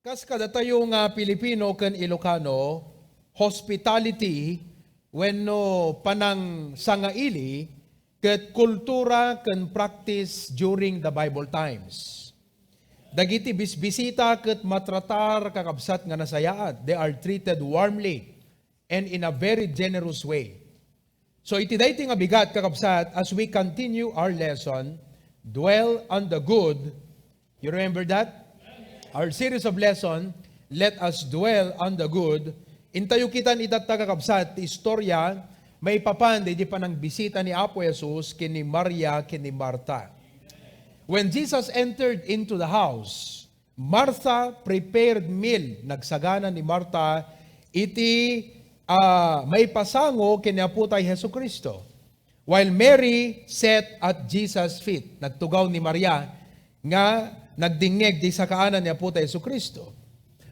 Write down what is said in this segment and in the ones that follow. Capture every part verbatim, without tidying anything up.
Kas kadatayo nga Pilipino ken Ilocano, hospitality wenno panangsangaili ket kultura ken practice during the Bible times. Dagiti bisbisita ket matratar, kakabsat, nga nasayaat. They are treated warmly and in a very generous way. So, iti daytoy nga bigat, kakabsat, as we continue our lesson, dwell on the good. You remember that? Our series of lesson, let us dwell on the good. Intayo kitan itatta, kakabsat, ti istorya maipapan daydi panangbisita ni Apo Jesus ken ni Maria ken ni Marta. When Jesus entered into the house, Martha prepared meal. Nagsagana ni Marta iti, ah, maipasango ken ni Apo tayo Jesu-Cristo. While Mary sat at Jesus' feet. Nagtugaw ni Maria nga nagdingngeg ti sakaanan ni Apo tayo Jesu-Cristo.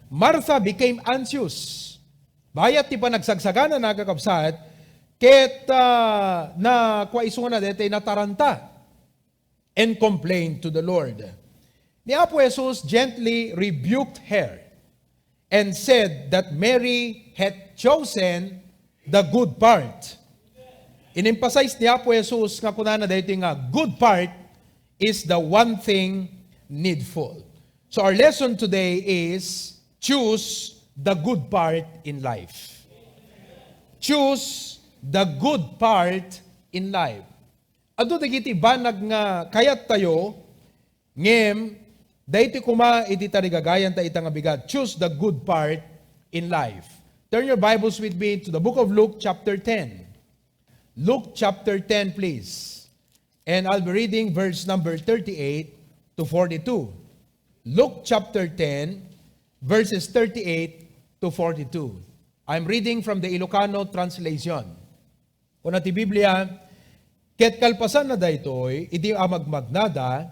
Martha became anxious. Bayat ti panagsagsaganana, kakabsat, ket, ah, na, kua isuna daytoy nataranta and complained to the Lord. Ni Apo Jesus gently rebuked her and said that Mary had chosen the good part. In-emphasize ni Apo Jesus nga kunana daytoy nga good part is the one thing needful. So our lesson today is choose the good part in life. Choose the good part in life. Adu dagiti banag nga kayattayo, ngem daytoy koma iti tarigagayanta ita nga bigat. Choose the good part in life. Turn your Bibles with me to the book of Luke, chapter ten. Luke chapter ten, please. And I'll be reading verse number thirty-eight to forty-two. Luke chapter ten, verses thirty-eight to forty-two. I'm reading from the Ilocano translation. Kuna ti Biblia, ket kalpasanna daytoy, idi amagmagnada,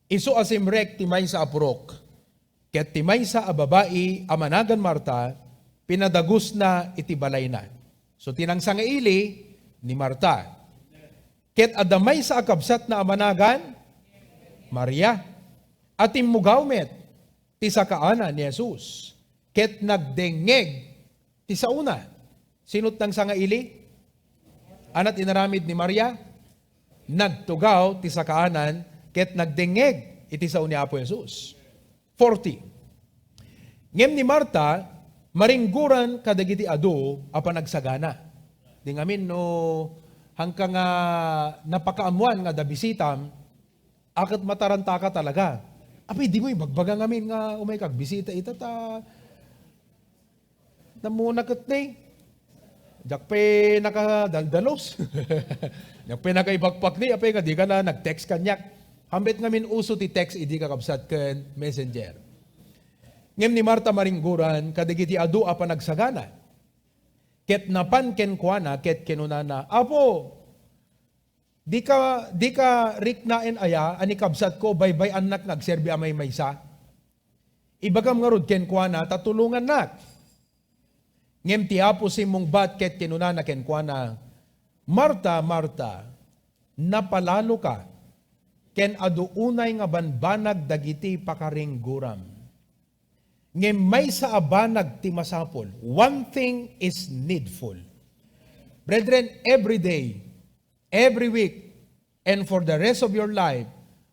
isu a simrek ti maysa a purok, ket ti maysa a babai a managan Marta, pinadagusna iti balayna. So, ti nangsangaili ni Marta. Ket adda maysa a kabsatna a managan Maria, a timmugaw met ti sakaanan ni Jesus, ket nagdengngeg ti saona. Sino't nangsangaili? Ania't inaramid ni Maria? Nagtugaw ti sakaanan ket nagdengngeg iti sao ni Apo Jesus. Forty. Ngem ni Marta, maringgoran kadagiti adu a panagsagana. Di ngamin no, hangka nga napakaammoan nga adda bisitam, a ket matarantaka talaga. Apay, dimo ibagbaga ngamin nga umayka agbisita ita ta nammona ket ni. Diak pay nakadaldalos. Diak pay nakaibakpak ni, apay nga dika na nag-text kaniak. Hambet ngamin uso ti text idi, kakabsat, ken messenger. Ngem ni Marta maringgoran kadagiti adu a panagsagana. Ket napan kenkuana ket kinunana, "Apo, dika, dika riknaen aya a ni kabsatko baybay-annak nga agserbi a maymaysa? Ibagam ngarud kenkuana ta tulongannak." Ngem ti Apo simmungbat ket kinunana kenkuana, "Marta, Marta, napalaloka, ken adu unay nga banbanag dagiti pakaringgoram. Ngem maysa a banag ti masapul." One thing is needful. Brethren, every day, every week, and for the rest of your life,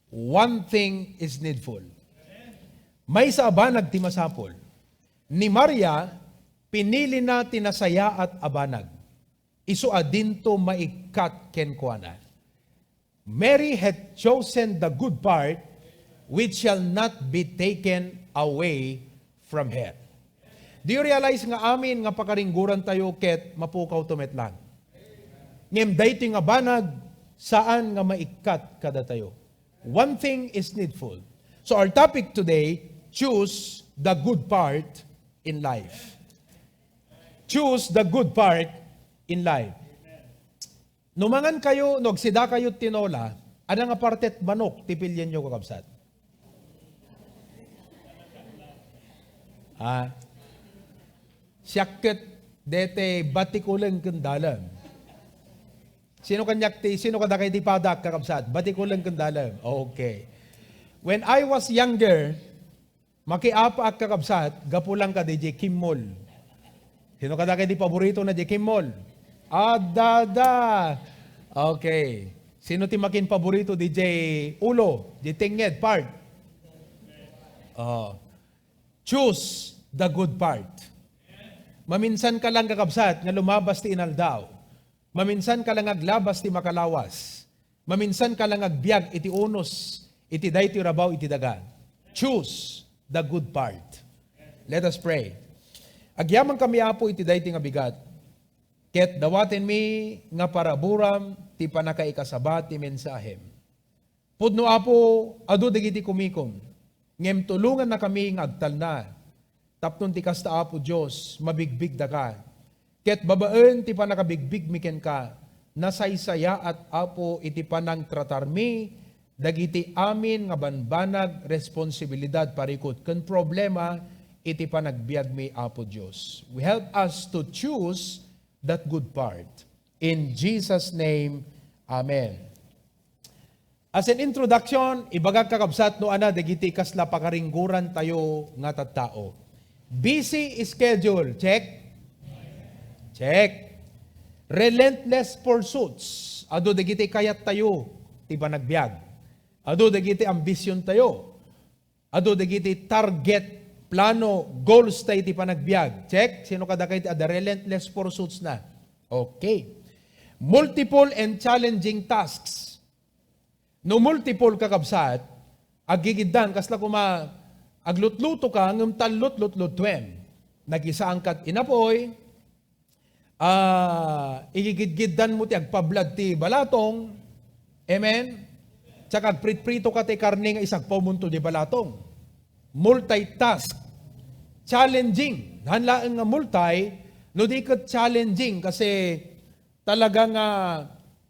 one thing is needful. Maysa a banag ti masapul. Ni Maria, pinilina ti nasayaat a banag. Isu a dinto maikkat kenkuana. Mary had chosen the good part which shall not be taken away from her. Do you realize nga amin nga pakaringgorantayo ket mapukawto met laeng? Ngem daytoy nga banag, saan nga maikkat kadatayo. One thing is needful. So our topic today, choose the good part in life. Choose the good part in life. No mangankayo, no agsidakayo tinola, adda nga partet manok ti pilienyo, kakabsat? Ha? Siak ket dete batikulen ken dalem. Sino kaniak ti, sino kadakay ti padak, kakabsat? Batikulen ken dalem. Okay. When I was younger, Makiapaak, kakabsat, gapu lang kadi diay kimmol. Sino kadagiti paboritona diay kimmol? Adda, adda. Okay. Sino ti makin paborito diay ulo, diay tengnged part? Oh. Choose the good part. Maminsan ka lang, kakabsat, nga lumabas ti inaldaw. Maminsan ka lang aglabas ti makalawas. Maminsan ka lang agbiag iti unos iti daytoy rabaw iti daga. Choose the good part. Let us pray. Agyamankami, Apo, iti daytoy nga bigat, ket dawatenmi nga paraburam ti pannakaikasaba ti mensahem. Pudno, Apo, adu dagiti kumikom, ngem tulongannakami nga agtalna. Tapno ti kasta, Apo Dios, mabigbigdaka. Ket babaen ti pannakabigbigmi kenka, nasaysayaat, Apo, iti panangtratarmi dagiti amin nga banbanag, responsibilidad, parikut, ken problema iti panagbiagmi, Apo Dios. We help us to choose that good part. In Jesus' name, amen. As an introduction, ibagak, kakabsat, no ania dagiti kasla pakaringgorantayo nga tattao. Busy schedule, check? Check. Relentless pursuits, adu dagiti kayattayo ti panagbiag. Adu dagiti ambisiontayo. Adu dagiti target, plano, goals tayo ti panagbiag. Check. Sino kadakayo ti adda relentless pursuits na? Okay. Multiple and challenging tasks. No multiple, kakabsat, aggigiddan, kasla koma aglutluto ka, ngem tallutlutlutuem. Nagisaanka ti inapoy, ah, igigidgiddan mo ti agpablad ti balatong. Amen? Tsaka agpritprito ka ti karne nga isagpaw monto di balatong. Multitask. Challenging. Haan laeng nga multi, no di ket challenging kasi talaga nga,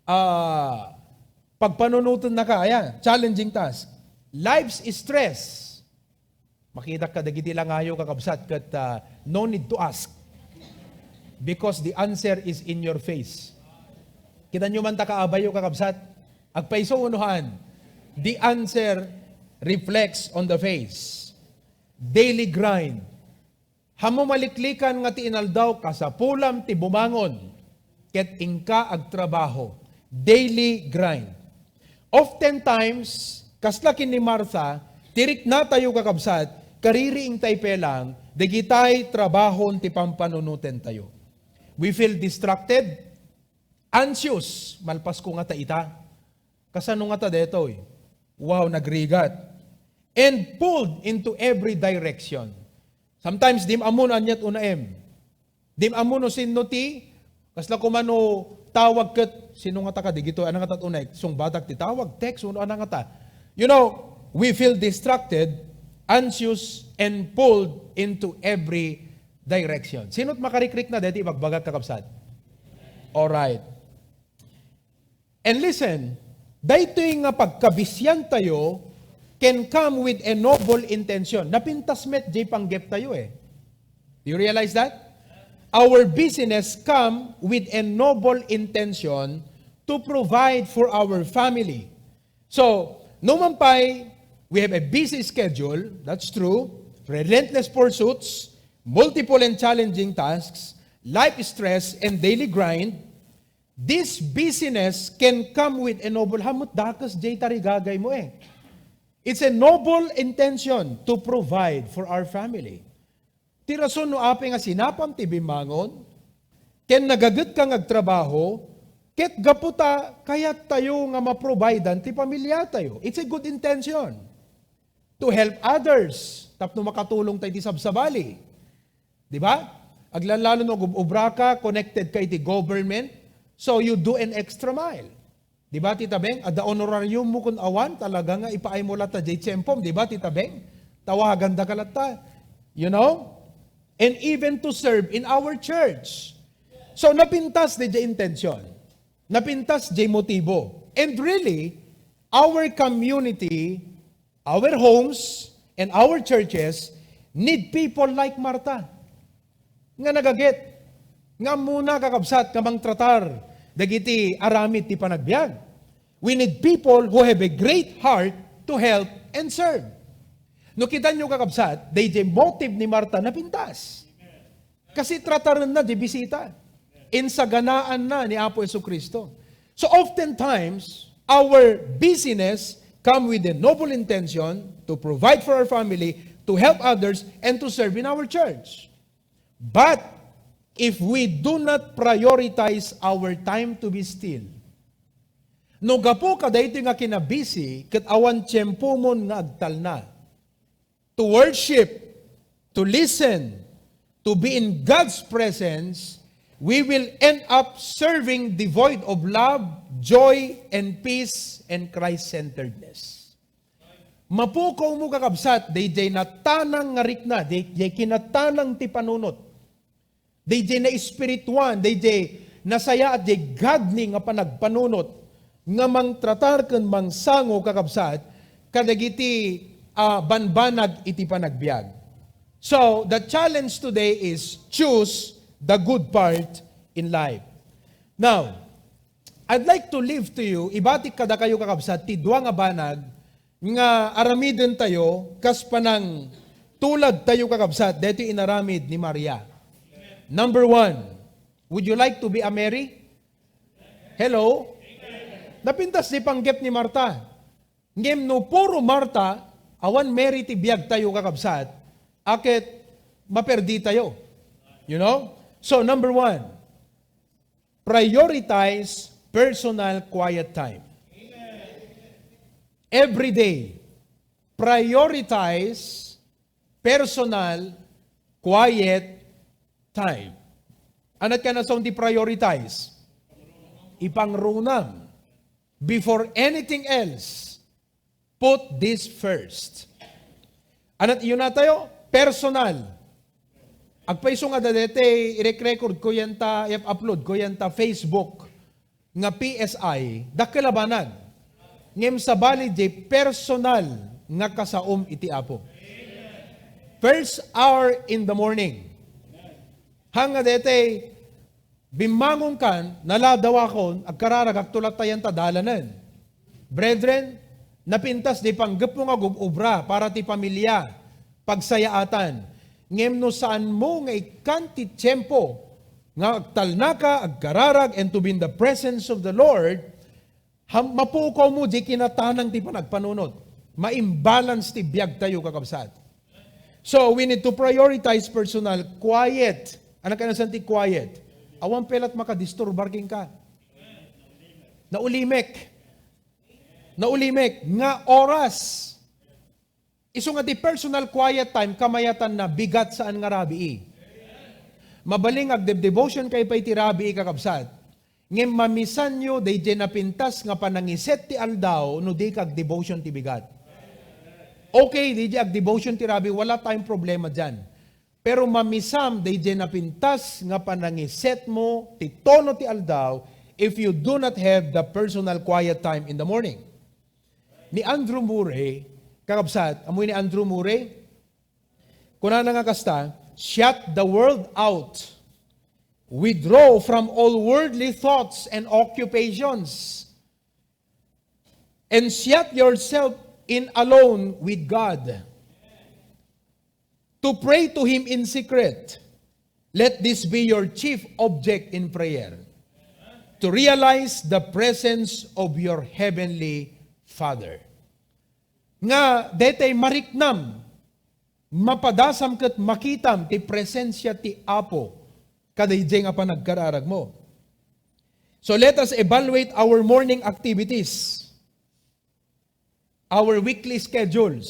ah, pagpanunotennaka. Ayan, challenging task. Life's stress. Makitak kadagiti langayo, kakabsat, ket, ah, no need to ask. Because the answer is in your face. Kita nyo man ta kaabayo, kakabsat? Agpayso wenno haan? The answer reflects on the face. Daily grind. Hammo maliklikan nga ti inaldaw, kasapulam ti bumangon ket inka agtrabaho. Daily grind. Oftentimes, kasla ken ni Martha, ti riknatayo, kakabsat, kaririingtay pay lang, dagitay trabahon ti pampanunotentayo. We feel distracted, anxious, malpasko ngata ita. Kasano ngata daytoy? Wow, nagrigat. And pulled into every direction. Sometimes, di mo ammo no aniat unaem. Di mo ammo no sinno ti, kasla koma no tawag ket, sino ngata kadi ditoy? Ania ngata unay? Sungbatak ti tawag, text, wenno ania ngata. You know, we feel distracted, anxious, and pulled into every direction. Sino ti makarikrikna daytoy ibagbagak, kakabsat? Alright. And listen, daytoy nga pagkabisiantayo can come with a noble intention. Napintas met jay panggeptayo eh. Do you realize that? Our busyness come with a noble intention to provide for our family. So, no man pay, we have a busy schedule, that's true, relentless pursuits, multiple and challenging tasks, life stress, and daily grind, this busyness can come with a noble, hamot dakes jay tarigagay mo eh. It's a noble intention to provide for our family. Ti rason no apay nga sinapam ti bimmangon, ken nagaget ka nga agtrabaho, ket gapu ta kayattayo nga maprovidean ti pamiliatayo. It's a good intention to help others tapno makatulong tayo ti sabsabali. Di ba? Aglanlalo no gub-, obra ka, connected ka iti government, so you do an extra mile. Di ba, Tita Beng? Adda honorarium mo kun awan, talaga nga ipaay mo latta jay tiempom. Di ba, Tita Beng? Tawaganda ka latta. You know? And even to serve in our church. So, napintas di jay intention. Napintas jay motibo. And really, our community, our homes, and our churches need people like Martha. Nga nagaget, nga ammona, kakabsat, nga mangtratar dagiti aramid ti panagbiag. We need people who have a great heart to help and serve. No kitanyo, kakabsat, dayjay motive ni Marta napintas. Kasi tratarenna di bisita. Insaganaanna ni Apo Jesu-Cristo. So oftentimes, our busyness come with a noble intention to provide for our family, to help others, and to serve in our church. But if we do not prioritize our time to be still, no gapu kadaytoy nga kinabisi ket awan tiempomon nga agtalna to worship, to listen, to be in God's presence, we will end up serving devoid of love, joy, and peace, and Christ-centeredness. Mapukawmo, kakabsat, dayjay natanang nga rikna, dayjay kinatanang ti panunot. Dayjay naespirituan, dayjay nasayaat, jay gadni nga panagpanunot nga mangtratar ken mangsango, kakabsat, kadagiti, ah, banbanag iti panagbiag. So, the challenge today is choose the good part in life. Now, I'd like to leave to you, ibatik kadakayo, kakabsat, ti dua nga banag nga aramiden tayo kas panangtulag tayo, kakabsat, daytoy inaramid ni Maria. Number one, would you like to be a Mary? Hello? Napintas di panggep ni Marta. Ngem no puro Marta, awan Mary ti biag tayo, kakabsat, aket maperdi tayo. You know? So, number one, prioritize personal quiet time. Every day, prioritize personal quiet time. Ania ti kanasaon ti prioritize? Ipangrunam. Before anything else, put this first. Ania ti iyuna tayo? Personal. Agpayso nga adda daytoy i-record ko yan ta, i-upload ko yan ta Facebook nga P S I, dakkel a banag. Ngem sabali, di personal nga kasaom iti Apo. First hour in the morning. Haan nga daytoy, bimmangonkan, naladawakon, agkararagakto latta yan ta dalanen. Brethren, napintas di panggepmo nga gub-obra para ti pamilya, pagsayaatan. Ngem no saanmo nga ikkan ti tiempo nga agtalnaka, agkararag, and to be in the presence of the Lord, ham-, mapukawmo di kinatanang ti panagpanunot. Ma-imbalance ti biag tayo, kakabsat. So, we need to prioritize personal quiet. Ania ti kanasaon ti quiet? Awan pay la't makadisturbar kenka. Naulimek. Naulimek. Nga oras. Isu nga ti personal quiet time, kamayatanna, bigat saan nga rabii. Mabalin nga agdeb-devotion kayo pay ti rabii, kakabsat. Ngem mamisanyo dayjay napintas nga panangiset ti aldaw no di ka agdevotion ti bigat. Okay, dayjay agdevotion ti rabii, wala tayong problema diyan. Pero mamisam dayjay napintas nga panangisetmo ti tono ti aldaw if you do not have the personal quiet time in the morning. Ni Andrew Murray, kakabsat, ammoyo ni Andrew Murray? Kunana nga kasta, "Shut the world out. Withdraw from all worldly thoughts and occupations. And shut yourself in alone with God. To pray to Him in secret. Let this be your chief object in prayer. To realize the presence of your Heavenly Father." Nga, daytay mariknam, mapadasam ket makitam ti presensia ti Apo kadayjay nga panagkararagmo. So let us evaluate our morning activities, our weekly schedules.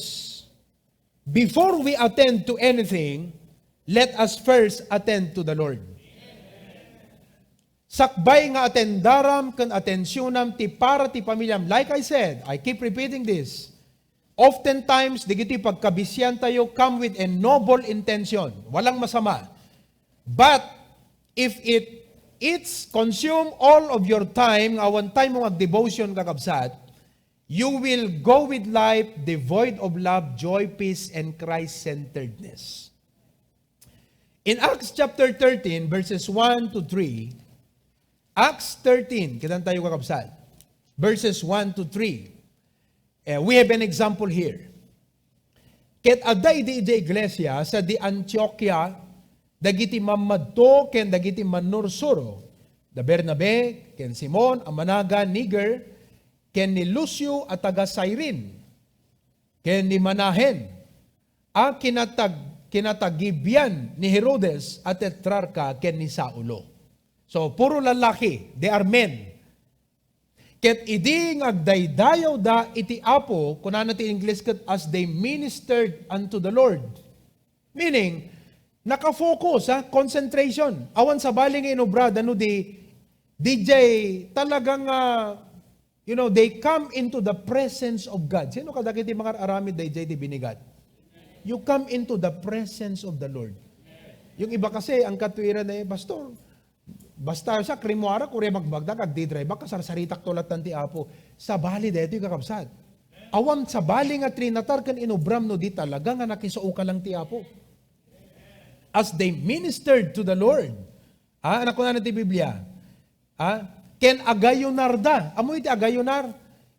Before we attend to anything, let us first attend to the Lord. Sakbay nga atendaram ken atensionam ti para ti pamilyam. Like I said, I keep repeating this. Oftentimes, dagiti pagkabisiantayo come with a noble intention. Walang masama. But if it, it's consume all of your time, nga awan time mo nga devotion, kakabsat, you will go with life devoid of love, joy, peace, and Christ-centeredness. In Acts chapter thirteen, verses one to three, Acts thirteen, kitan tayo, kakabsat, verses one to three. Eh, we have an example here. Ket adda idi idiay iglesia sadi Antioquia dagiti mammadto ken dagiti mannursuro, da Bernabe ken Simon a managan Niger, ken ni Lucio a taga Cyrene, ken ni Manahen a kinatag-, kinatagibian ni Herodes a tetrarka ken ni Saulo. So, puro lalaki, they are men. Ket idi nga agdaydayawda iti Apo, kunana ti Ingles ket, "As they ministered unto the Lord." Meaning, nakafocus, ha? Concentration. Awan sabali nga inubrada no di, di jay talagang, ah, you know, they come into the presence of God. Sino kadagiti mangar-aramid dayjay ti binigat? You come into the presence of the Lord. Yung iba kasi, ang katuiran na, eh, "Pastor, basta sa krimuara, kuri magbagdak, agdidrive, kasarsaritak tulatan ti Apo." Sabali daytoy, kakabsat. Awan sabali nga trinatar ken inubram no di talaga nga nakisao ka lang ti Apo. As they ministered to the Lord. Ah, ano kunana ti Biblia? Ah, ken agayunarda. Ammo iti agayunar?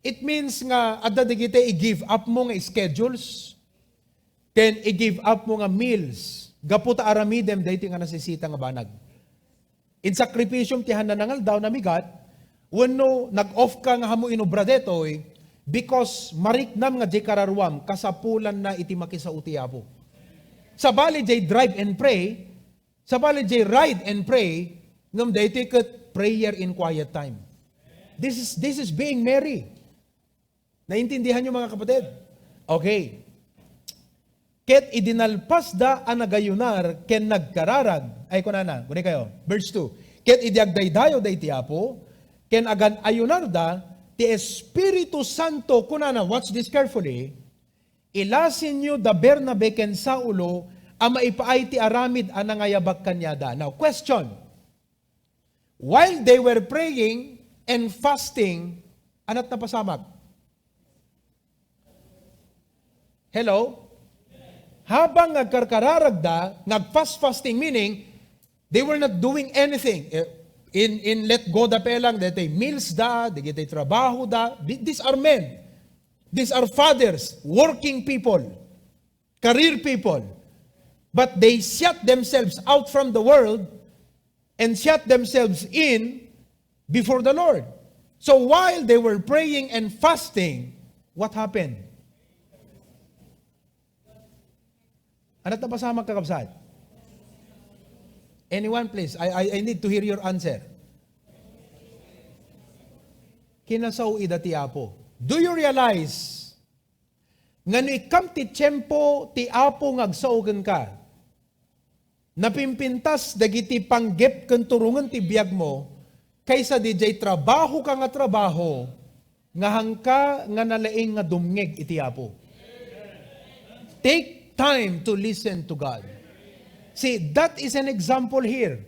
It means nga adda dagiti i-give up mo nga schedules. Ken i-give up mo nga meals. Gapu ta aramidem daytoy nga nasisita nga banag. Insakripisyom ti haanna nangaldaw, namigat, wenno nag-off ka nga ammo inubra daytoy, because mariknam nga diay kararuam, kasapulanna iti makisao ti Apo. Sabali diay drive and pray, sabali diay ride and pray, ngem daytoy ket prayer in quiet time. This is, this is being merry. Naintindihan niyo, mga kapatid? Okay. Ket idi nalpasda a nagayunar ken nagkararag, ay, kunana, guni kayo, verse two, "Ket idi agdaydayaw daydi ti Apo, ken agan-ayunarda, ti Espiritu Santo," kunana, watch this carefully, "ilasinyo da Bernabe ken Saulo a maipaay ti aramid a nangayabak kaniada." Now, question, while they were praying and fasting, ana't napasamak? Hello? Habang nagkarkararagda, nag-fast fasting, meaning, they were not doing anything. Eh, in, in let go da pelang, dagiti meals da, dagiti trabaho da. Th-, these are men. These are fathers, working people, career people. But they shut themselves out from the world and shut themselves in before the Lord. So while they were praying and fasting, what happened? Ano ta pasama, kakabsat? Anyone, please? I, I, I need to hear your answer. Kinasao ida ti Apo. Do you realize nga no ikkam ti tiempo ti Apo nga agsao kenka, napimpintas dagiti panggep ken turongen ti biagmo, kaysa didiay trabaho ka nga trabaho, nga hangka nga nalaing nga dumngeg iti Apo. Take time to listen to God. See, that is an example here.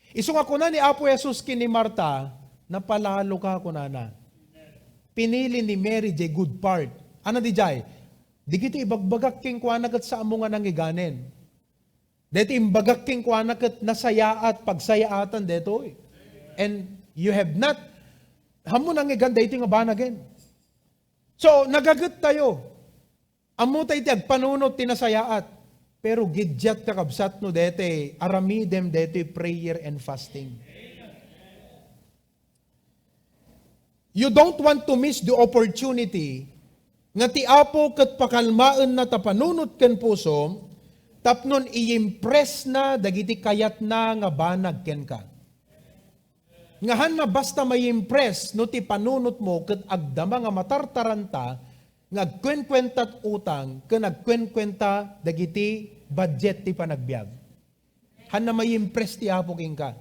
Isu nga kuna ni Apo Jesus ken ni Marta, "Napalalo ka," kunana. Pinili ni Mary jay good part. Ano didiay? Dagiti ibagbagak kenkuana ket saanmo nga nangiganen. Daytoy imbagak kenkuana ket nasayaat, pagsayaatan daytoy. And you have not, ammo nangigan daytoy nga banagen. So, nagaget tayo. Ammo tayo ti agpanunot ti nasayaat. Pero giddiat, kakabsat, no daytoy aramidem daytoy prayer and fasting. You don't want to miss the opportunity nga ti Apo ket pakalmaenna ta panunot ken pusom tapno iyimpresna dagiti kayatna nga banag kenka. Nga hanna basta mayimpress no ti panunotmo ket agdama nga matartaranta nga agkuenkuentat utang ken agkuenkuenta dagiti budget ti panagbiag. Hanna mayimpress ti Apo kenka.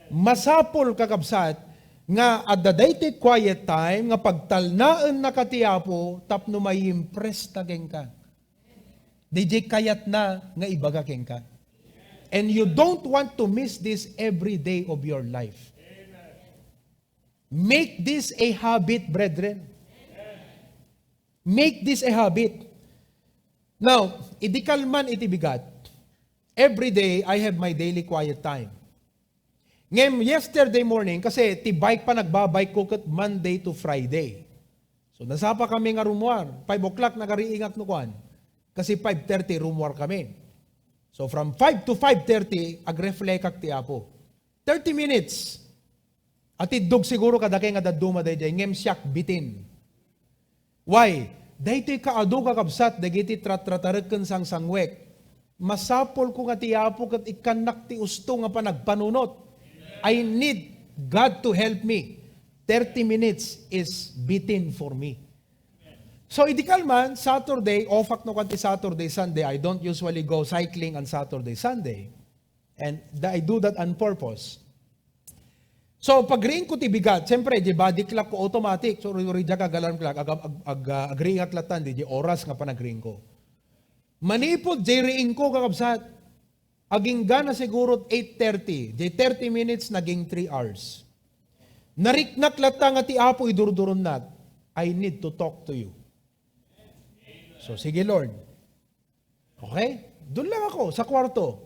Masapul, kakabsat, nga adda daytoy quiet time nga pagtalnaennaka ti Apo tapno mayimpress ta kenka. Didiay kayatna nga ibaga kenka. And you don't want to miss this every day of your life. Make this a habit, brethren. Make this a habit. Now, idi kalman iti bigat, every day I have my daily quiet time. Ngem yesterday morning, kasi ti bike pa, nagbabike ko ket Monday to Friday. So, nasapa kami nga rummuar. Five o'clock, nagariingak no kuan. Kasi five thirty, rummuar kami. So, from five to five thirty, agreflekak ti Apo. Thirty minutes. Atiddog siguro kadakay nga dadduma daydiay, ngem siak bitin. Why? Daytoy kaadu, kakabsat, dagiti tratratarek ken sangsangwek. Masapulko nga ti Apo ket ikkannak ti usto nga panagpanunot. I need God to help me. Thirty minutes is bitin for me. So, idi kalman, Saturday, offak no kan ti Saturday, Sunday. I don't usually go cycling on Saturday, Sunday. And th-, I do that on purpose. So, pagriingko ti bigat, siyempre, di body clock ko automatic. So, uri-uri diak ag-alarm clock, ag-, ag-, ag-, ah, agriingak latta, di, di oras nga panagriingko. Manipud, di riingko, kakabsat. Agingga na siguro eight thirty. Di thirty minutes, naging three hours. Nariknak latta nga ti Apo idurduronnak. I need to talk to you. So, sige, Lord. Okay? Doon lang ako sa kwarto.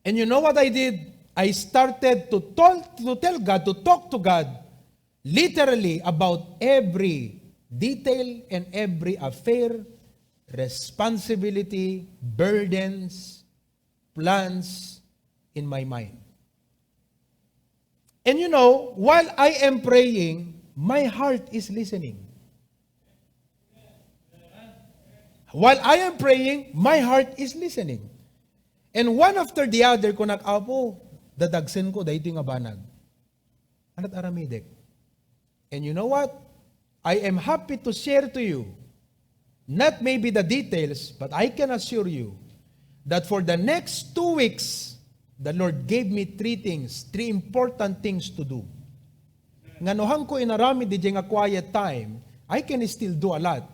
And you know what I did? I started to tell, to tell God, to talk to God, literally about every detail and every affair, responsibility, burdens, plans in my mind. And you know, while I am praying, my heart is listening. While I am praying, my heart is listening. And one after the other, kunak, "Apo, dadagsen ko daytoy nga banag. Anat aramidek?" And you know what? I am happy to share to you, not maybe the details, but I can assure you that for the next two weeks, the Lord gave me three things, three important things to do. Nga no hanko inaramid diay nga quiet time, I can still do a lot.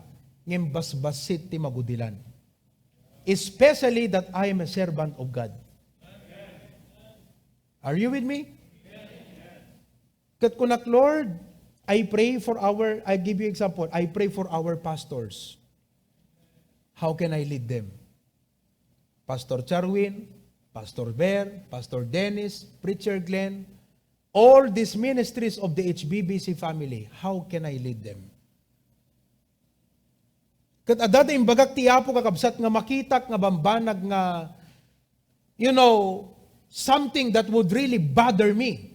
Ngem basbassit ti magudilan. Especially that I am a servant of God. Are you with me? Ket kunak, "Lord, I pray for our," I give you example, I pray for our pastors. How can I lead them? Pastor Charwin, Pastor Ber, Pastor Dennis, Preacher Glenn, all these ministries of the H B B C family, how can I lead them? Ket adda ti imbagak ti Apo, kakabsat, nga makitak nga bambanag nga, you know, something that would really bother me.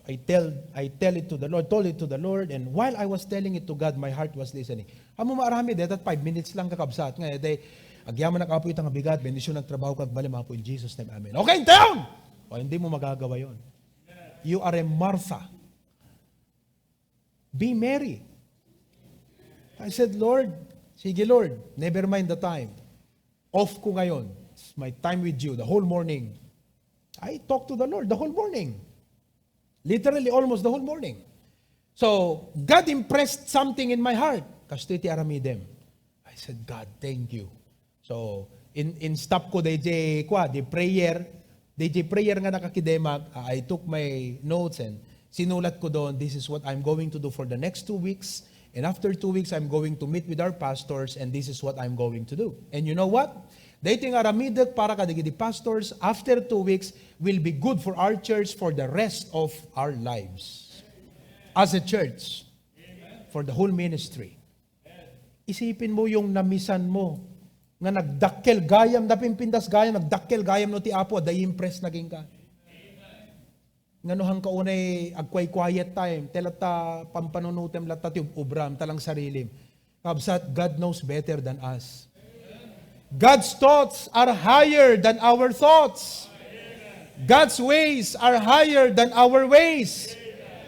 I tell, I tell it to the Lord, told it to the Lord, and while I was telling it to God, my heart was listening. Ammom nga aramid, eh, that five minutes lang, kakabsat, nga, eh, day, "Agyamanak, Apo, ita nga bigat, bendisionak ti trabaho ko, agbalin, Apo, in Jesus' name, amen." Okay, down! O, hindi mo magagawa yon. You are a Martha. Be Mary. I said, "Lord," sige, Lord, never mind the time. Off ko ngayon. It's my time with you, the whole morning. I talk to the Lord the whole morning. Literally, almost the whole morning. So, God impressed something in my heart. Kastoy ti aramidem. I said, "God, thank you." So, in, in stop ko, D J, kwa, the prayer, D J prayer nga nakakidemak, uh, I took my notes and sinulat ko doon, "This is what I'm going to do for the next two weeks. And after two weeks, I'm going to meet with our pastors, and this is what I'm going to do." And you know what? Daytoy nga aramidek para kadagiti pastors, after two weeks, will be good for our church for the rest of our lives. As a church, for the whole ministry. Isipin mo yung namisan mo, nga nagdakkel gayam, napimpintas gayam, nagdakkel gayam no ti Apo, adda impress na kenka. Nga no hanka unay agquiet time, ta latta pampanunutem latta ti ub-ubram, ta lang sarilim. Kabsat, God knows better than us. God's thoughts are higher than our thoughts. God's ways are higher than our ways.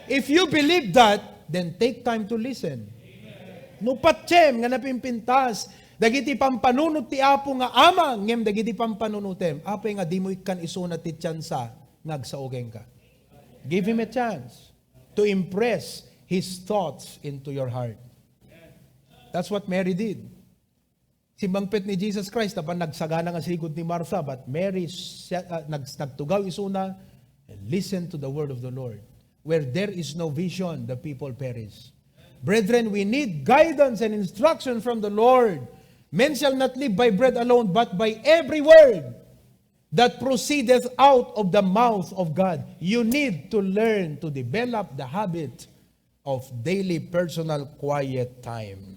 If you believe that, then take time to listen. No patiem nga napimpintas dagiti pampanunot ti Apo nga Ama, ngem dagiti pampanunotem, apay nga dimo ikkan isuna ti tiansa nga agsao kenka? Give him a chance to impress his thoughts into your heart. That's what Mary did. Simmangpet ni Jesus Christ, apan nagsagana nga sigud ni Martha, but Mary sa-, ah, nag-, nagtugaw isuna and listened to the word of the Lord. Where there is no vision, the people perish. Brethren, we need guidance and instruction from the Lord. Men shall not live by bread alone, but by every word that proceedeth out of the mouth of God. You need to learn to develop the habit of daily personal quiet time.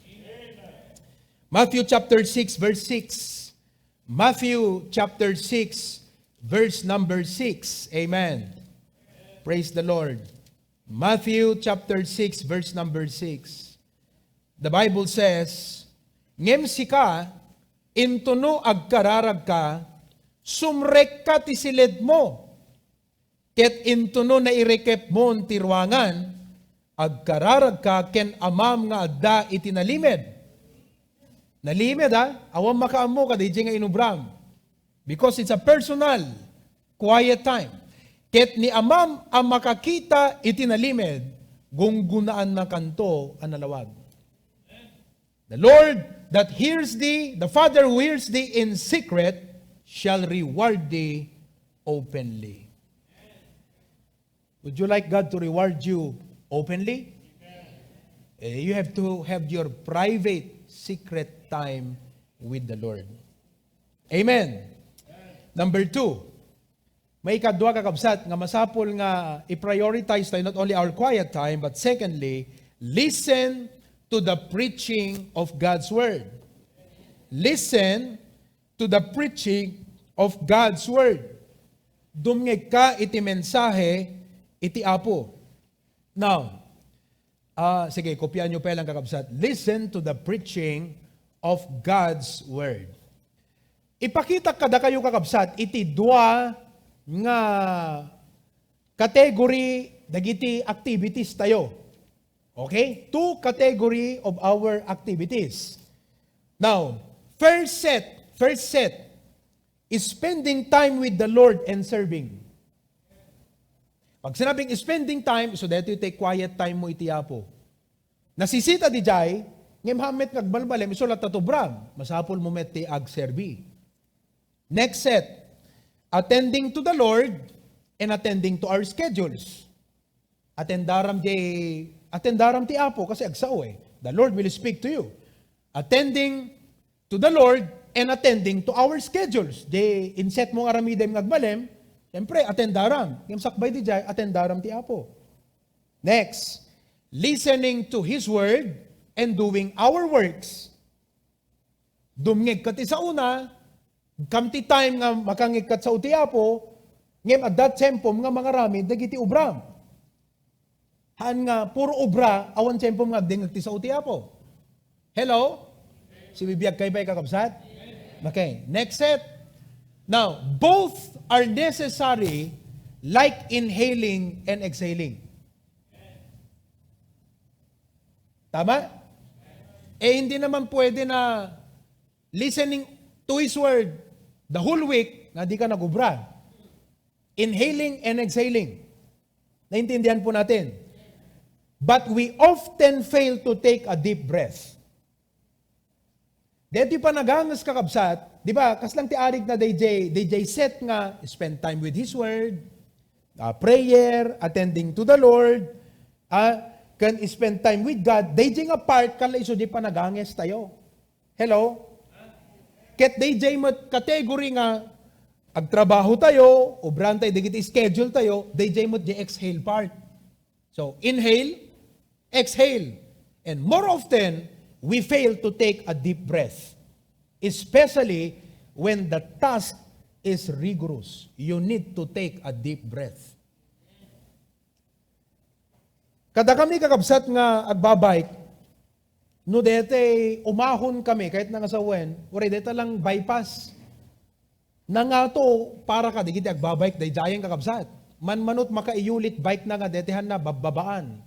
Matthew chapter six, verse six. Matthew chapter six, verse number six. Amen. Praise the Lord. Matthew chapter six, verse number six. The Bible says, "Ngem sika, intono agkararagka, sumrekka ti siledmo, ket intono nairikepmon ti ruangan, agkararagka ken Amam nga adda iti nalimed." Nalimed, ha? Awan makaammo kadi nga inubram. Because it's a personal, quiet time. Ket ni Amam a makakita iti nalimed, gunggunaannakanto a nalawag. The Lord that hears thee, the Father who hears thee in secret, shall reward thee openly. Would you like God to reward you openly? Eh, you have to have your private, secret time with the Lord. Amen. Number two, may ikadua, kakabsat, nga masapul nga i-prioritize tayo not only our quiet time, but secondly, listen to the preaching of God's word. Listen to the preaching of God's word. Dumngegka iti mensahe iti Apo. Now, ah, sige, kopian nyo pa lang, kakabsat. Listen to the preaching of God's word. Ipakita kadakayo, kakabsat, iti dua nga category dagiti activities tayo. Okay? Two category of our activities. Now, first set, first set is spending time with the Lord and serving. Pag sinabing spending time, so daytoy ti quiet time mo iti Apo. Nasisita di jay, ngem haan met nga agbalbalem, isu latta ti ubram, masapul mo met ti agserbi. Next set, attending to the Lord and attending to our schedules. Atendaram di, atendaram ti Apo kasi agsao eh. The Lord will speak to you. Attending to the Lord and attending to our schedules. Di inset mo nga aramidem nga agbalem, siyempre, atendaram. Ngem sakbay di jay, atendaram ti Apo. Next, listening to His Word and doing our works. Dumngegka ti saona, kam ti time nga makangngegka ti sao ti Apo, ngem adda tiempom nga mangaramid dagiti obram. Haan nga puro obra, awan tiempom nga agdengngeg ti sao ti Apo. Hello? Sibibiag kayo pay, kakabsat? Okay, next set. Now, both are necessary, like inhaling and exhaling. Tama? Eh, hindi naman pwede na listening to His Word the whole week nga di ka nagubra. Inhaling and exhaling. Naintindihan po natin. But we often fail to take a deep breath. Deti panaganges, kakabsat, di ba, kaslang ti arig na D J, D J set nga spend time with His Word, ah, prayer, attending to the Lord, ah, can spend time with God, D J nga part, kala isu di panaganges tayo. Hello? Ket D J met category nga agtrabaho tayo, obran tayo, dagiti schedule tayo, D J met di exhale part. So, inhale, exhale. And more often, we fail to take a deep breath, especially when the task is rigorous. You need to take a deep breath. Kadakami, kakabsat, nga agbabike, no daytoy umahon kami, kahit nga sawen, uray dayta lang bypass. Nangato para kadagiti agbabike daydiayen, kakabsat. Manmanot makaiyulit bike na nga daytoy hanna babbabaan.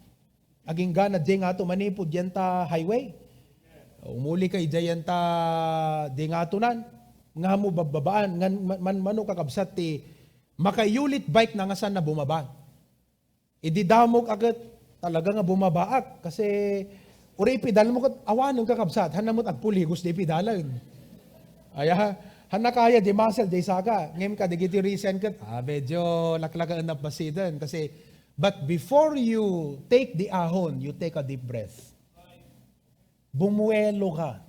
Agingga na diay ngato manipud diay ta highway. Umuli ka idiay ta diay ngatonan. Nga mo babbabaan, ngan man-, manmano, kakabsat, ti makaiyulit bike na nga saan na bumaba. Idi damok a ket talaga nga bumabaak kasi uray ipedal mo ket awanen, kakabsat, hanna met agpuligos di ipedalen. Aya, hanna kaya di muscle di saka. Ngem kadagiti recent ket, ah, medyo laklakaen a basiden kasi, but before you take the ahon, you take a deep breath. Bumuelo ka.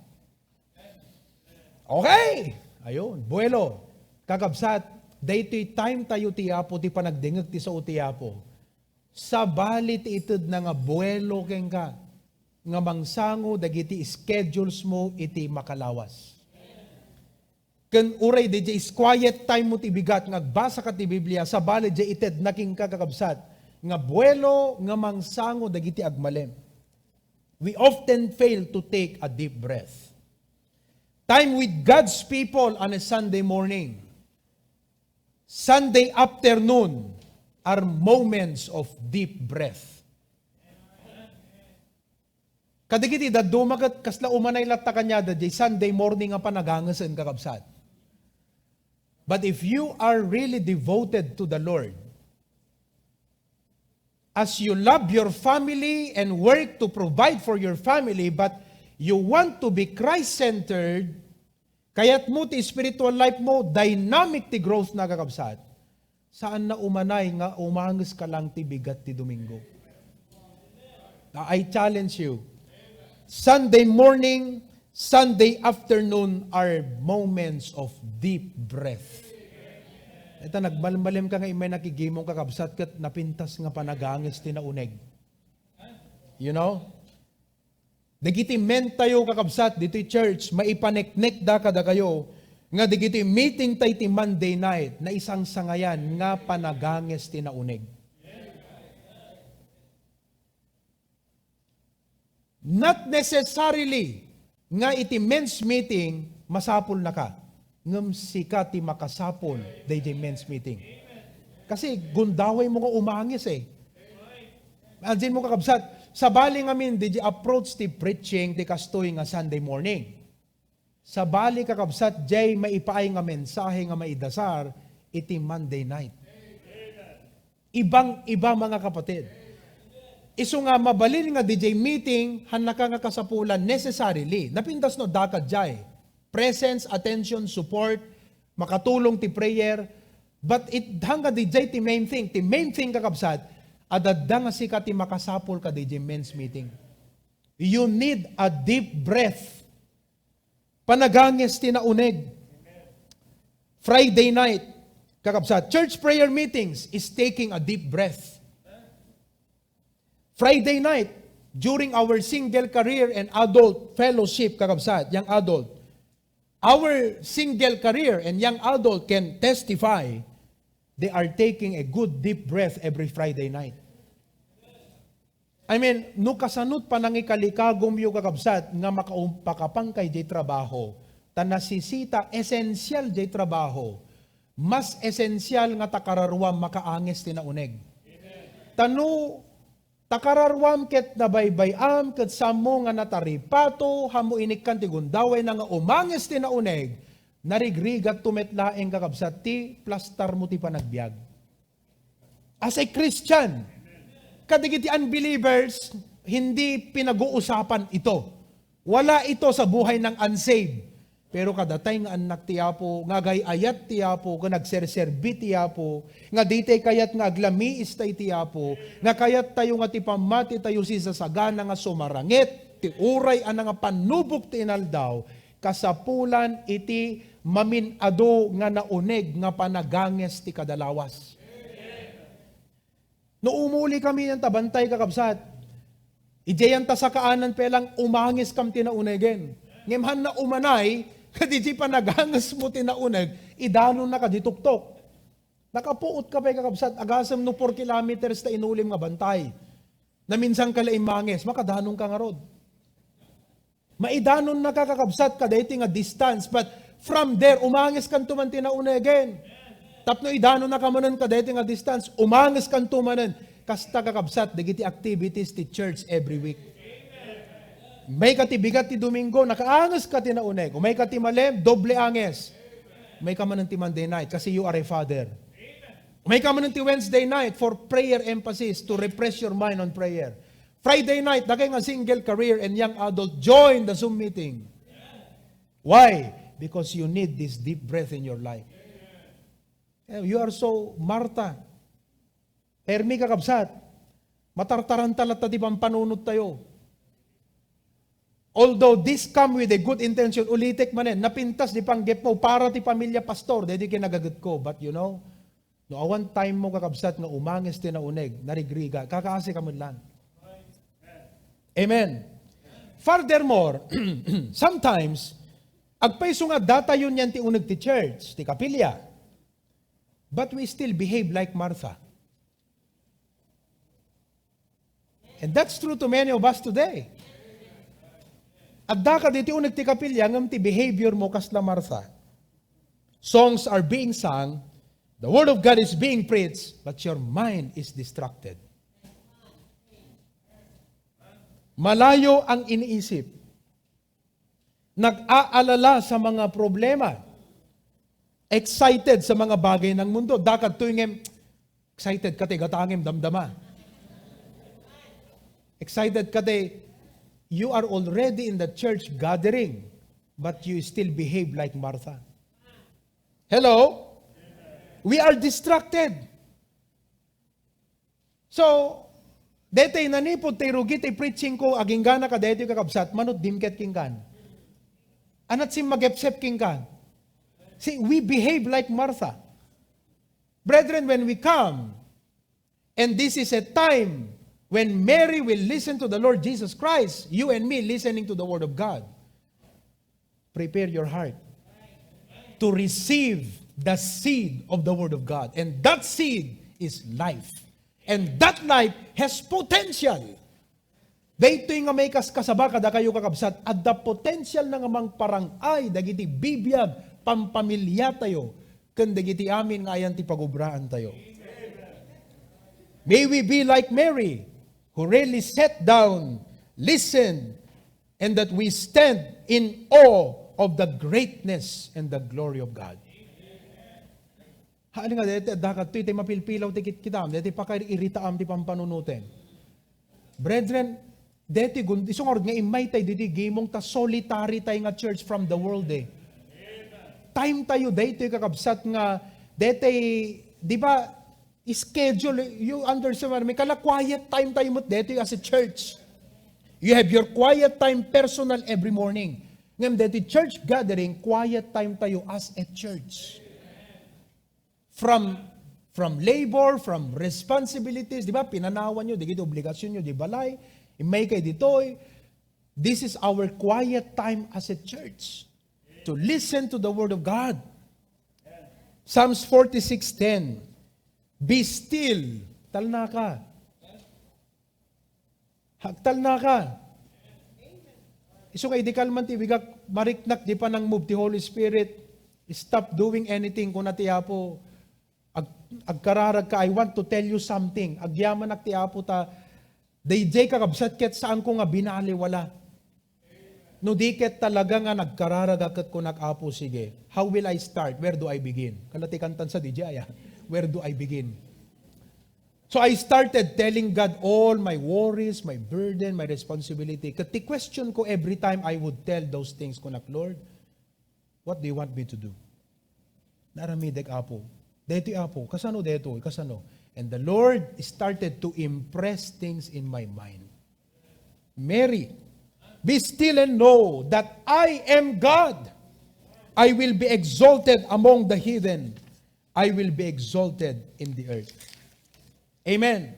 Okay! Ayun, buelo. Kakabsat, daytoy time tayo ti Apo, ti panagdengeg ti sao ti Apo. Sabali ti itedna nga buelo kenka, nga mangsango dagiti schedules mo iti makalawas. Ken uray diay quiet time mo ti bigat nga agbasaka ti Biblia, sabali diay itedna kenka, kakabsat, nga buelo nga mangsango dagiti agmalem. We often fail to take a deep breath. Time with God's people on a Sunday morning, Sunday afternoon are moments of deep breath. Kadagiti dadduma ket kasla umanay latta kaniada diay Sunday morning nga panagangesen, kakabsat. But if you are really devoted to the Lord, as you love your family and work to provide for your family, but you want to be Christ-centered, kayat mo ti spiritual life mo, dynamic ti growth na, kakabsat. Saan na umanay nga umanges ka lang ti bigat ti Domingo. Now, I challenge you. Sunday morning, Sunday afternoon are moments of deep breath. Ita, nagmalmalem ka nga imay nakigimong, kakabsat, ket napintas nga panaganges ti nauneg. You know? Dagiti men tayo, kakabsat, ditoy church, maipaneknekda kadakayo nga dagiti meeting tay ti Monday night, naisangsangayan nga panaganges ti nauneg. Not necessarily nga iti men's meeting, masapulnaka. Ngem sika ti makasapul daydiay men's meeting. Kasi gundaway mo nga umangis eh. Imagine mo, kakabsat, sabali ngamin daydiay approach ti preaching ti kastoy nga Sunday morning. Sabali, kakabsat, diay maipaay nga mensahe nga maidasar iti Monday night. Ibang-iba, mga kapatid. Isu nga mabalin nga daydiay meeting, hannaka nga kasapulan necessarily. Napintas no, dakad diay. Presence, attention, support, makatulong ti prayer. But it, hangga daydiay ti main thing. Ti main thing, kakabsat, adda nga sika ti makasapul ka daydiay men's meeting. You need a deep breath. Panaganges ti nauneg. Friday night, kakabsat, church prayer meetings is taking a deep breath. Friday night, during our single career and adult fellowship, kakabsat, young adult, our single career and young adult can testify they are taking a good deep breath every Friday night. I mean, no kasanot panangikalikagumyo, kakabsat, nga makaumpakapan kay diay trabaho, ta nasisita, esensial diay trabaho, mas esensial nga ta kararuam makaanges ti nauneg. Ta no ta kararuam ket nabaybay-am ket sammo nga nataripato, hammo inikkan ti gundawayna nga umanges ti nauneg, narigrigatto met laeng, kakabsat, ti plastar mo ti panagbiag. As a Christian, kadagiti unbelievers, hindi pinag-uusapan ito. Wala ito sa buhay ng unsaved. Pero kadatay nga annak ti Apo, nga agay-ayat ti Apo, nga nagserserbi ti Apo, nga ditay kayat nga aglamiis tay ti Apo, nga kayat tayo nga ti pammati tayo sisasagana nga sumarangit ti uray a nangapannubok ti inaldaw, kasapulan iti mamin-adu nga nauneg nga panaganges ti kadalawas. No umuli kami yan ta bantay, kakabsat, idiayan ta sakaanan pay lang, umanges kam ti naunegen. Ngem hanna umanay, kadi ti panaganges mo ti nauneg, idanonna ka di tuktok. Nakapuot ka pay, kakabsat, agasem no four kilometers ta inulim nga bantay. Naminsan ka la immanges, makadanon ka ngarud. Maidanon na ka, kakabsat, kadayti nga distance, but from there, umanges kanto man ti naunegen. Tapno idanon na ka manen kadayti nga distance, umanges kanto manen. Kasta, kakabsat, dagiti activities ti church every week. Umay ka ti bigat ti Domingo, nakaanges ka ti nauneg. Umay ka ti malem, doble anges. Umay ka manen ti Monday night kasi you are a father. Umay ka manen ti Wednesday night for prayer emphasis to refresh your mind on prayer. Friday night, dakay nga single, career, and young adult, join the Zoom meeting. Why? Because you need this deep breath in your life. Eh, you are so Martha. Permi, kakabsat, matartaranta latta ti pampanunot tayo. Although this come with a good intention, ulitek manen, napintas di panggep mo para ti pamilya, pastor, daydi kinagaget ko. But you know, No awan time mo, kakabsat, nga umanges ti nauneg, narigriga, kakaasi ka met laeng. Amen. Furthermore, sometimes, agpayso nga datayon yan ti uneg ti church, ti kapilya. But we still behave like Martha. And that's true to many of us today. Adda ka ditoy uneg ti kapilya, ngem ti behavior mo kasla Martha. Songs are being sung, the word of God is being preached, but your mind is distracted. Malayo ang iniisip. Nag-aalala sa mga problema. Excited sa mga bagay ng mundo. Dakadtoy ngem, excited ka ti gatangem, damdama. Excited ka ti, you are already in the church gathering, but you still behave like Martha. Hello? We are distracted. So, daytoy nanipud ti rugi ti preaching ko, agingganak a daytoy, kakabsat, mano ti dimket kenkan. Ania ti simmagepsep kenkan. See, we behave like Martha. Brethren, when we come, and this is a time when Mary will listen to the Lord Jesus Christ, you and me listening to the Word of God. Prepare your heart to receive the seed of the Word of God. And that seed is life. And that life has potential. Daytoy nga maikaskasaba kadakayo, kakabsat, adda potential na nga mangparang-ay dagiti bibiag, pampamiliatayo, ken dagiti amin nga ayan ti pagubraantayo. May we be like Mary, who really sat down, listened, and that we stand in awe of the greatness and the glory of God. Haan nga, daytoy, dakadtoy ti mapilpilaw ti kitkitam, daytoy pakairitaam ti pampanunotem. Brethren, daytoy gun-, isu ngarud nga immay tay ditoy gimong ta solitary tay nga church from the world eh. Time tayo daytoy, kakabsat, nga daytoy, di ba, schedule, you understand what I mean? Kala quiet time tayo met daytoy as a church. You have your quiet time personal every morning. Ngem daytoy church gathering, quiet time tayo as a church. From, from labor, from responsibilities, di ba? Pinanawan nyo, dagiti obligasyon nyo, di balay, immay kay ditoy. This is our quiet time as a church to listen to the word of God. Psalms forty-six ten, "Be still." Talnaka. Agtalnaka. Isu nga idi kalman ti bigak, mariknak di panang-move ti Holy Spirit. "Stop doing anything," kuna ti Apo. Ag-, agkararag ka, "I want to tell you something." Agyamanak ti Apo ta, daydiay, kakabsat, ket saanko nga binaliwala. No di ket talaga nga nagkararag a ket kunak, "Apo, sige. How will I start? Where do I begin?" Kala ti kantan sa D J aya, "Where do I begin?" So I started telling God all my worries, my burden, my responsibility. Ket ti question ko every time I would tell those things, kunak, "Lord, what do you want me to do?" Naaramidek, Apo. Daytoy, Apo. Kasano daytoy? Kasano? And the Lord started to impress things in my mind. "Mary, be still and know that I am God. I will be exalted among the heathen. I will be exalted in the earth." Amen.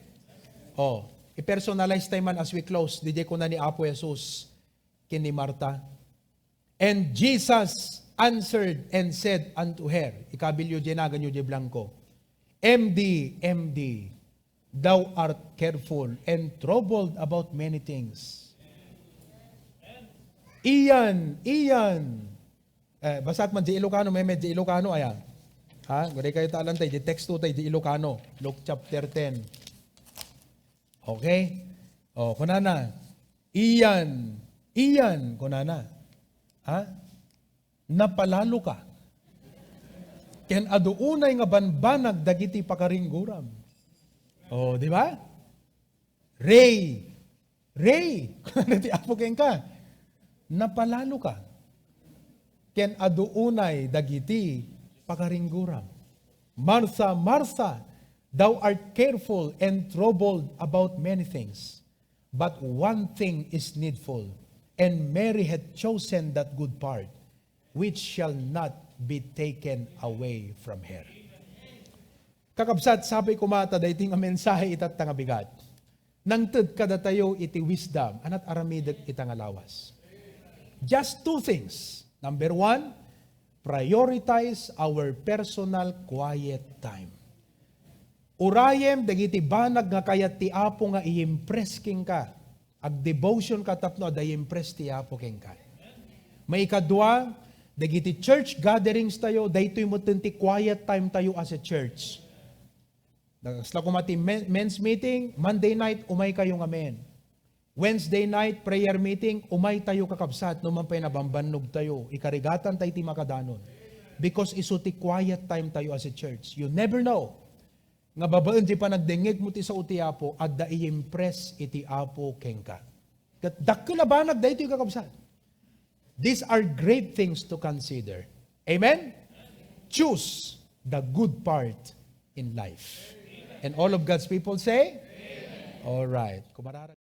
Oh, i-personalize tayo man as we close. Daydiay kuna ni Apo Jesus ken ni Marta. "And Jesus answered and said unto her," ikabilyo diay naganyo diay blangko, "M D, M D, thou art careful and troubled about many things." Iyan, iyan. Eh, basak man diay Ilocano, may, may diay Ilocano, aya. Ha? Guri kayo talan tayo, diay teksto tayo, diay Ilocano. Luke chapter ten. Okay? Oh, kunana, "Iyan, iyan," kunana. Ha? "Napalalo ka. Ken adu unay nga banbanag dagiti pakaringguram." Oh, di ba? "Ray, Ray," kunana ti Apo kenka, "napalalo ka. Ken adu unay dagiti pakaringguram. Martha, Martha, thou art careful and troubled about many things, but one thing is needful, and Mary hath chosen that good part, which shall not be taken away from her." Kakabsat, sapay koma ta daytoy nga mensahe itatta nga bigat. Nangted kadatayo iti wisdom, anat aramidek ita nga lawas. Just two things. Number one, prioritize our personal quiet time. Urayem dagiti banag nga kayat ti Apo nga i-impress kenka. Ag-devotion ka tapno adda i-impress ti Apo kenka. Maikadua, dagiti church gatherings tayo, daytoy metten ti quiet time tayo as a church. Kasla koma ti men-, men's meeting, Monday night, umay kayo ngamin. Wednesday night, prayer meeting, umay tayo kakabsat, no man pay nabambannog tayo, ikarigatan tayo ti makadanon. Because isu ti quiet time tayo as a church. You never know. Nga babaen ti panagdengngeg mo ti sao ti Apo, adda i-impress iti Apo kenka. Ket dakkel a banag daytoy, kakabsat. These are great things to consider. Amen? Choose the good part in life. And all of God's people say, "All right." Kumarara-